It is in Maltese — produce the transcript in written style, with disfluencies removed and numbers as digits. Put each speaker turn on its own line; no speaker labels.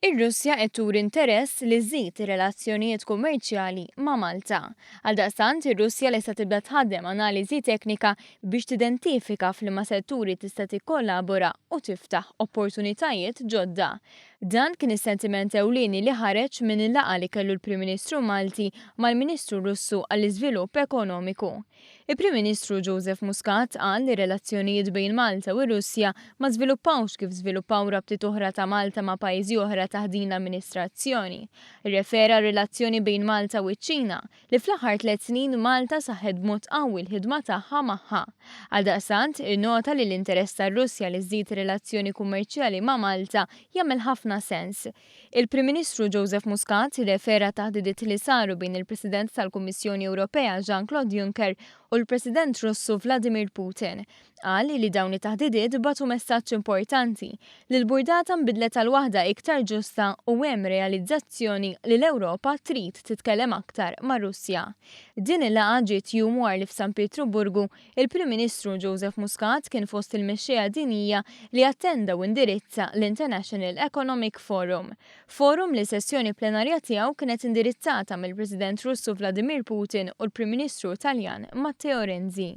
Ir-Russja qed turi interess li żżid ir-relazzjonijiet kummerċjali ma' Malta. Għaldaqstant, ir-Russja lesta tibda tħaddem analiżi teknika biex tidentifika f'liema setturi tista' tikkollabora u tiftaħ opportunitajiet ġodda. Dan kien is-sentiment ewlieni li ħareġ minn laqgħa li kellu l-Prim Ministru Malti mal-Ministru Russu għall-Iżvilupp Ekonomiku. Il-Prim Ministru Joseph Muscat qal li r-relazzjonijiet bejn Malta u r-Russja ma żviluppawx kif żviluppaw rabtiet oħra ta' Malta ma' pajjiżi oħra taħt din l-amministrazzjoni. Irrefera għar-relazzjoni bejn Malta u ċ-Ċina, li fl-aħħar tlett snin Malta saħħet b'mod qawwi l-ħidma tagħha magħha. Għaldaqstant, innota li l-interess tar-Russja li żżid ir-relazzjoni kummerċjali ma' Malta jagħmel ħafna sens. Il-Prim Ministru Joseph Muscat irrefera għat-taħdidiet li saru bejn il-President tal-Kummissjoni Ewropea Jean-Claude Juncker u l-President Russu Vladimir Putin. Qal li dawn it-taħdidiet bagħtu messaġġ importanti li l-burdata nbidlet għal waħda iktar ġusta u hemm realizzazzjoni li l-Ewropa trid titkellem aktar mar-Russja. Din il-laqgħa ġiet jum wara li f'San Pietruburgu Il-Prim Ministru Joseph Muscat kien fost il-mexxejja dinjija li attenda u indirizza l-International Economic Forum. Forum li s-sessjoni plenarja tiegħu kienet indirizzata mill-President Russu Vladimir Putin u l-Prim Ministru Taljan Matteo Renzi.